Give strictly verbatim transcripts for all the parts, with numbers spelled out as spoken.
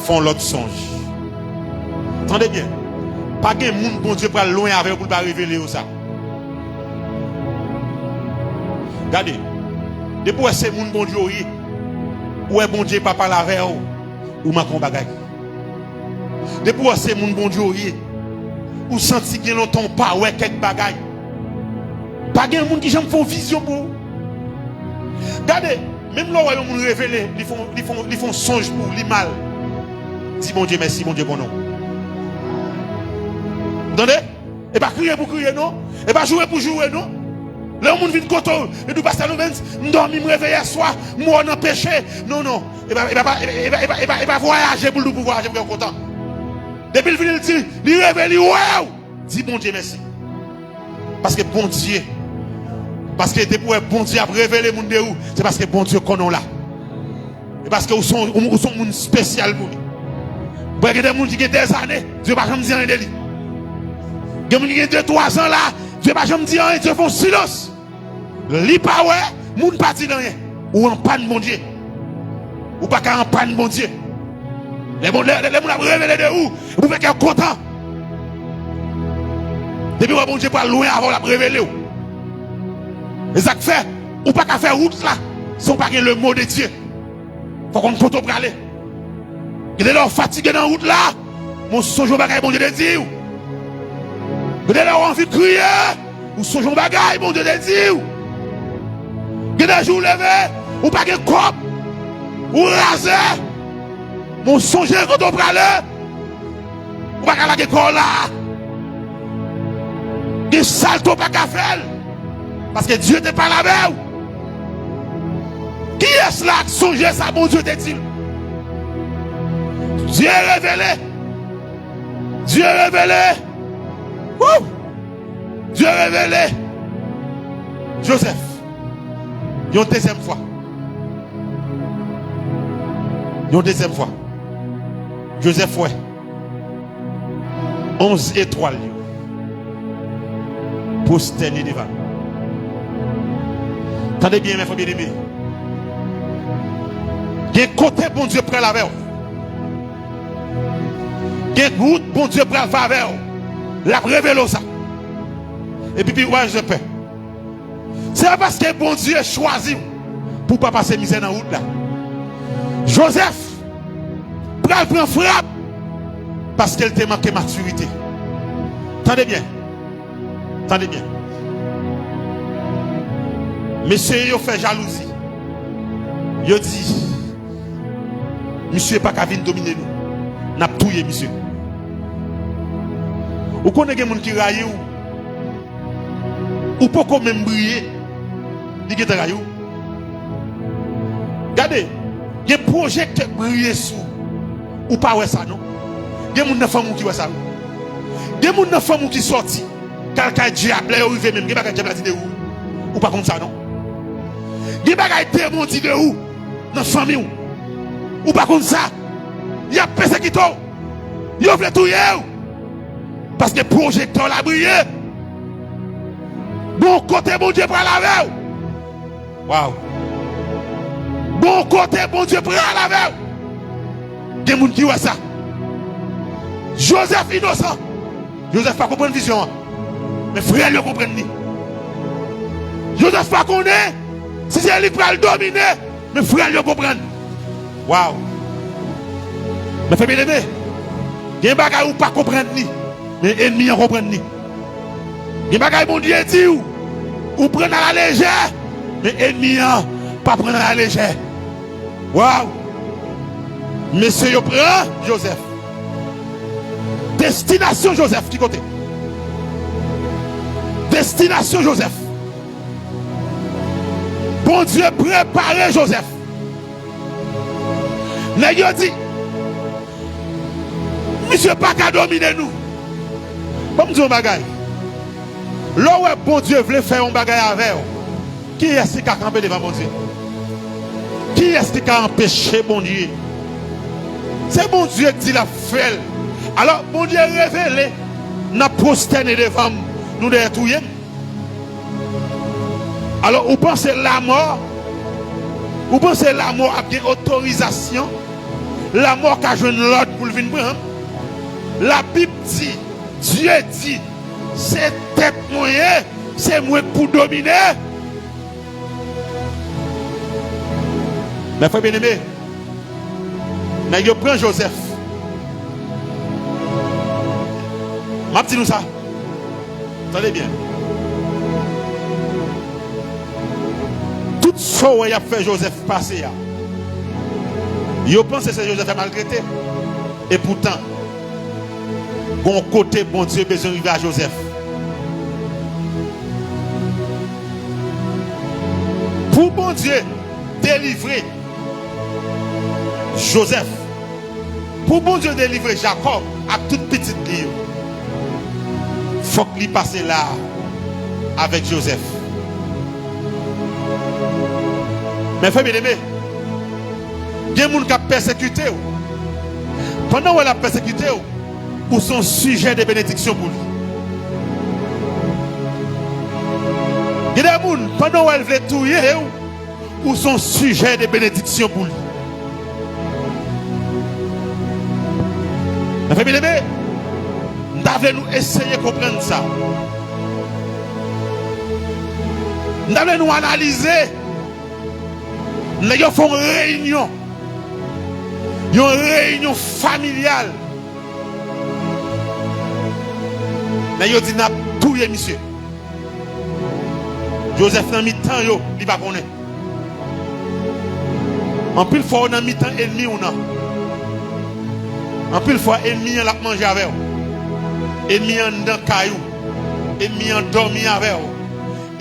fè yon lòt sonj. Tande byen. Pa gen moun Bondye pral lwen avè yo pou l pa revele yo sa. Gade. Depi w wè se moun Bondye w ye, ou wè Bondye pa pale avè w, ou manke yon bagay. Depi w wè se moun Bondye w ye, ou santi gen lontan w pa wè kèk bagay. Pa gen moun ki janm fè yon vizyon pou ou. Gade, menm lè w wè yon moun revele, li fè, li fè, li fè yon sonj pou ou, li mal. Di Bondye mèsi, Bondye konnen w. Tande? E pa kriye pou kriye, non. E pa joure pou joure, non. Lè yon moun vin kote w, li di w, "Pastè Louvens, m dòmi, m reve yèswa, m wè w nan peche." Non, non. E pa, e pa, e pa, e pa, e pa, e pa, e pa vwayaje pou l di w pou vwayaje, pou w kontan. Depi l vini, l di, li reve, li wè w. Di Bondye mèsi. Paske Bondye, paske depi w wè Bondye ap revele moun de ou, se paske Bondye konnen w la. E paske ou se yon, ou, ou se yon moun espesyal pou li. Ou wè gen de moun ki gen dèzane, Dye pa janm di anyen de li. Gen moun ki gen de, twa zan la, Dye pa janm di anyen, Dye fè yon silans. Li pa wè, moun pa di l anyen. Ou anpàn Bondye. Ou pa ka anpàn Bondye. Lè, bon, lè, lè, lè moun ap revele de ou, ou fè kè w kontan. Depi w wè Bondye pral lwen avè w, l ap revele w. E sa k fè, ou pa ka fè wout la san w pa gen le mot de Dieu. Fò w konn kote w prale. Gen de lè w fatige nan wout la, men w sonje yon bagay Bondye te di w. Gen de lè w anvi kriye, ou sonje yon bagay Bondye te di w. Gen de jou w leve, ou pa gen kòb, ou raze, men w sonje kote w prale. Ou pa ka lage kò w la. Gen salte w pa ka fè l. Paske Dye te pale avè w. Kiyès la k sonje sa Bondye te di l? Dye revele. Dye revele. Wouw! Dye revele Jozèf yon dezyèm fwa. Yon dezyèm fwa. Jozèf wè onz etwal yo pwostène devan l. Tande byen, mè frè byeneme. Gen kote Bondye pral avè w. Gen wout Bondye pral fè avè w. L ap revele w sa. Epi, pi, w pa bezwen pè. Se pa paske Bondye chwazi w pou w pa pase mizè nan wout la. Jozèf pral pran frap paske l te manke matirite. Tande byen. Tande byen. Mesye yo fè jalouzi. Yo di, "Misye pa ka vin domine nou. N ap touye misye." Ou konnen gen moun ki rayi w. Ou poko menm briye, li gentan rayi w. Gade, gen pwojektè k briye sou ou, ou pa wè sa non. Gen moun nan fanmi w ki wè sa wi. Gen moun nan fanmi w ki sòti, k al kay dyab, lè yo rive menm, gen bagay dyab la di de ou, ou pa konn sa non. Gen bagay demon di de ou nan fanmi w, ou pa konn sa. Y ap pèsekite w, yo vle touye w. Paske pwojektè w la briye. Bon kote Bondye pral avè w. Waw. Bon kote Bondye pral avè w. Gen moun ki wè sa. Jozèf inosan. Jozèf pa konprann vizyon an. Men frè l yo konprann li. Jozèf pa konnen si se li k pral domine. Men frè l yo konprann. Waw. Mè frè byeneme, gen bagay ou pa konprann li, men ènmi an konprann li. Gen bagay Bondye di w, ou pran l alalejè, men ènmi an pa pran l alalejè. Waw. Mesye yo pran Jozèf. Destinasyon Jozèf ki kote? Destinasyon Jozèf. Bondye prepare Jozèf. Nèg yo di, "Misye pa ka domine nou." Ban m di w yon bagay. Lè w wè Bondye vle fè yon bagay avè w, kiyès ki ka kanpe devan Bondye? Kiyès ki ka anpeche Bondye? Se Bondye k di l ap fè l. Alò, Bondye revele, n ap pwostène devan m, nou dèyè touye m. Alò, ou panse lamò, ou panse lamò ap gen otorizasyon Lanmò ka jwenn lòd pou l vin pran m. Labib di, Dye di, se tèt mwen ye, se mwen k pou domine. Mè frè byeneme, nèg yo pran Jozèf. M ap di nou sa. Tande byen. Tout sa w wè y ap fè Jozèf pase a, yo panse se Jozèf k ap maltrete. Epoutan, gon kote Bondye bezwen rive a Jozèf. Pou Bondye delivre Jozèf, pou Bondye delivre Jakòb ak tout pitit li yo, fòk li pase la a avèk Jozèf. Mè frè byeneme, gen moun k ap pèsekite w. Pandan w wè l ap pèsekite w, ou se yon sijè de benediksyon pou li. Gen de moun, pandan w wè l vle touye w, ou se yon sijè de benediksyon pou li. Mè frè byeneme, m ta vle nou eseye konprann sa. M ta vle nou analize. Nèg yo fè yon reyinyon, yon reyinyon familyal. Nèg yo di n ap touye misye. Jozèf nan mitan yo, li pa konnen. Anpil fwa w nan mitan ènmi w nan. Anpil fwa ènmi an l ap manje avè w. Ènmi an anndan kay ou. Ènmi an dòmi avè w.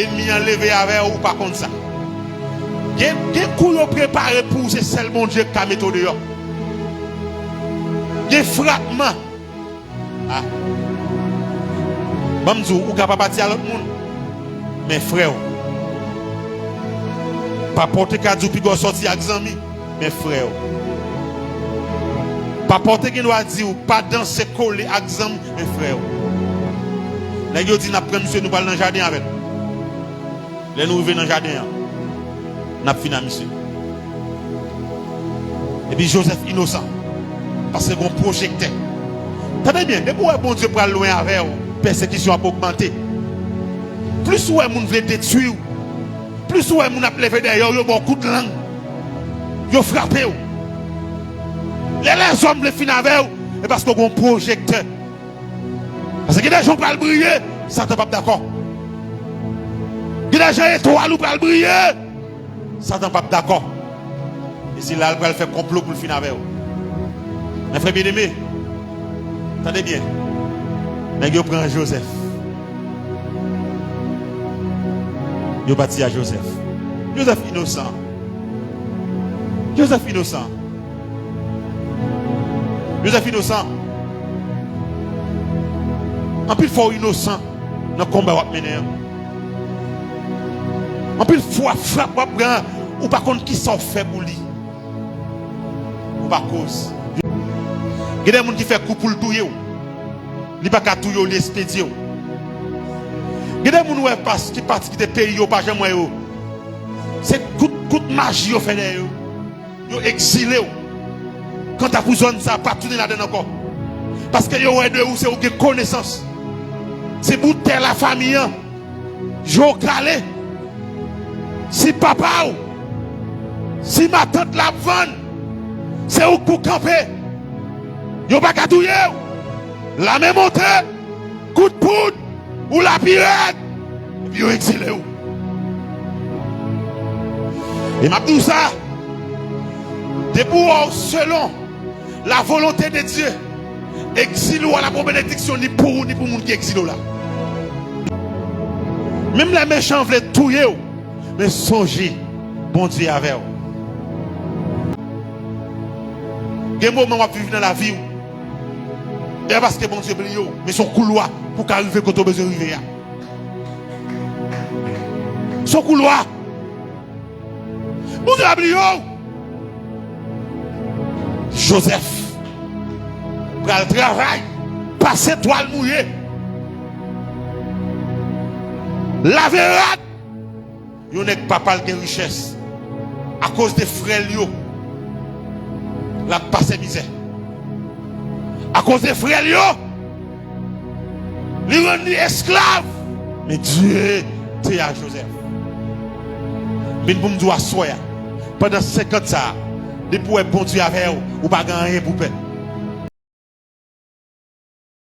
Ènmi an leve avè w, ou pa konn sa. Gen, gen kou yo prepare pou w, se sèl Bondye k ka mete w deyò. Gen frapman. Ah. Ban m di w, ou ka pa pati a lòt moun, men frè w. Papa w te ka di w piga w sòti ak zanmi, men frè w. Papa w te gen dwa di w pa danse kole ak zanmi, men frè w. Nèg yo di n ap pran misye, nou pral nan jaden avè l. Lè nou rive nan jaden an, n ap fin a misye. Epi Jozèf inosan, paske gon pwojektè. Tande byen, depi w wè Bondye pral lwen avè w, pèsekisyon ap ogmante. Plis ou wè moun vle detwi w, plis ou wè moun ap leve dèyè w, yo ba w kout lang, yo frape w. Lè lèzòm vle fin avè w, e paske w gon pwojektè. Paske gen de jan w pral briye, Satan p ap dakò. Gen de jan etwal ou pral briye, Satan p ap dakò. E se la l pral fè konplo pou l fin avè w. Mè frè byeneme, tande byen. Nèg yo pran Jozèf. Yo pati a Jozèf. Jozèf inosan. Jozèf inosan. Jozèf inosan. Anpil fwa w inosan nan konba w ap mennen an. Anpil fwa frap w ap pran an, ou pa konn kisa w fè pou li. Ou pa koz. Gen de moun ki fè kou pou l touye w. Li pa ka touye w, li espedye w. Gen de moun ou wè pas, ki pati kite peyi yo, pa janm wè yo. Se kout, kout maji yo fè dèyè yo. Yo egzile w. Kanta pou zòn sa, pa tounen ladan l ankò. Paske yo wè de ou se ou gen konesans. Se bout tè lafanmi an. Je w kale. Si papa w, si matant la ap vann, se ou k pou kanpe. Yo pa ka touye w. Lame monte, kout poud, ou la pi rèd. Epi yo egzile w. E m ap di w sa, depi w wè w selon la volonté de Dieu, egzil ou a la pou benediksyon ni pou ou, ni pou moun ki egzile w la. Menm lè mechan vle touye w, men sonje, Bondye avè w. Gen moman w ap viv nan lavi w, e pa paske Bondye bliye w, men se yon koulwa pou w ka rive kote w bezwen rive a. Se yon koulwa. Bondye pa bliye w. Jozèf pral travay, pase twal mouye, lave rad. Yon nèg papa l gen richès, akoz de frè l yo, l ap pase mizè. Akoz de frè l yo, li rann li esklav. Men Dye te ak Jozèf. Vin pou m di w aswè a, pandan senkant sa a, depi w wè Bondye avè w, ou pa gen anyen pou pè.